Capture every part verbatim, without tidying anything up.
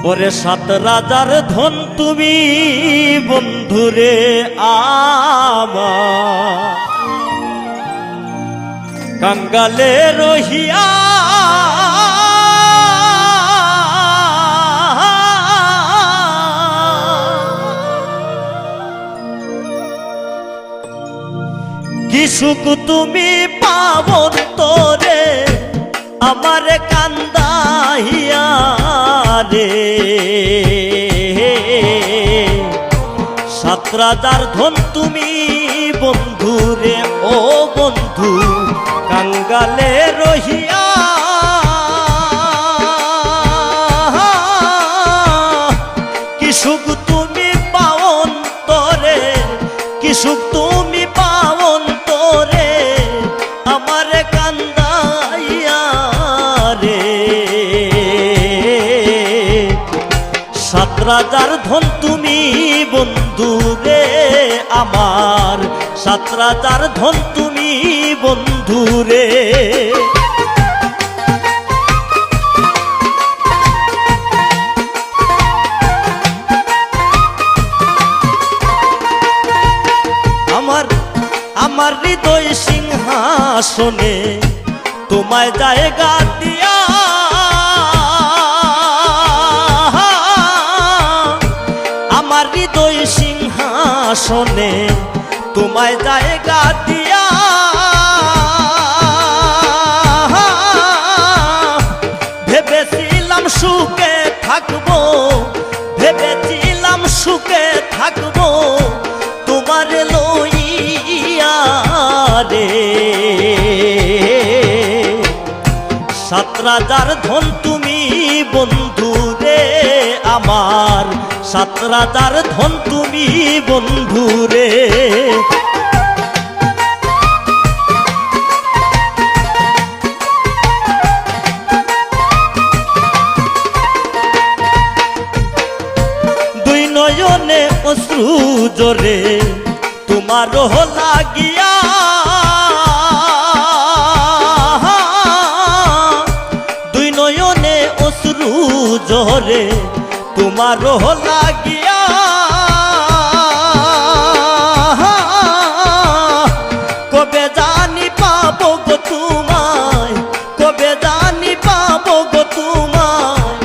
ওরে সাত রাজার ধন তুমি বন্ধুরে আমার, কাঙ্গালে রহিয়া কি সুখ তুমি পাও অন্তরে আমারে কান্দাইয়া রে। সাত রাজার ধন তুমি বন্ধুরে, ও বন্ধু, কাঙ্গালে রহিয়া কি সুখ তুমি পাও অন্তরে, কি সুখ তুমি পাও অন্তরে আমারে কান্দাইয়া রে। সাত রাজার ধন তুমি বন্ধুরে আমার, সাত রাজার ধন তুমি বন্ধুরে। আমার, আমার হৃদয় সিংহাসনে তোমায় জায়গা দিয়া, আমার হৃদয় সিংহাসনে তোমায় জায়গা দিয়া, ভেবেছিলাম সুখে থাকবো, ভেবেছিলাম সুখে থাকবো তোমারে লইয়া রে। সাত রাজার ধন তুমি বন্ধুরে আমার, সাত রাজার ধন তুমি বন্ধুরে। দুই নয়নে অশ্রু ঝরে তোমার লাগিয়া, দুই নয়নে অশ্রু ঝরে তোমার লাগিয়া, কবে জানি পাবো গো তোমায়, কবে জানি পাবো গো তোমায়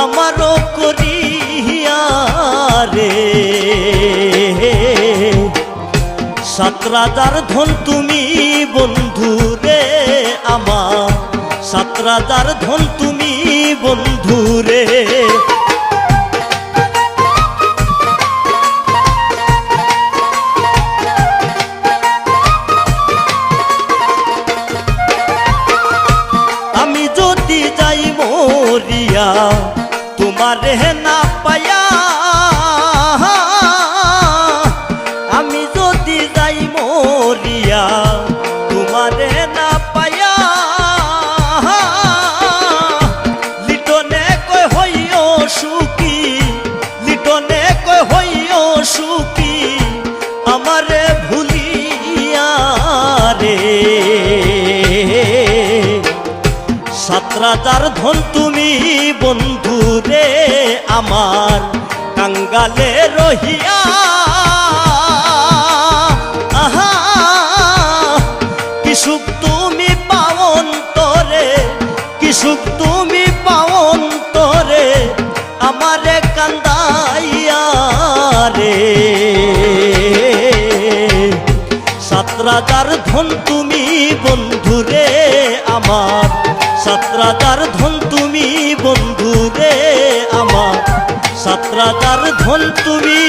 আমারও করিয়া রে। সাত রাজার ধন তুমি বন্ধুরে আমার, সাত রাজার ধন তুমি বন্ধুরে। আমি যদি যাই মরিয়া তোমারে না পাইয়া, আমি যদি যাই মরিয়া তোমারে না পাইয়া, লিটনে কয় হইও সুখী, লিটনে কয় হইও সুখী আমারে ভুলিয়া রে। সাত রাজার ধন তুমি বন্ধুরে আমার, কাঙ্গালে রহিয়া। আহা, কি সুখ তুমি পাও অন্তরে, কি সুখ তুমি পাও অন্তরে আমারে কান্দাইয়া রে। সাত রাজার ধন তুমি বন্ধুরে আমার, সাত রাজার ধন তুমি বন্ধুরে আমার, সাত রাজার ধন তুমি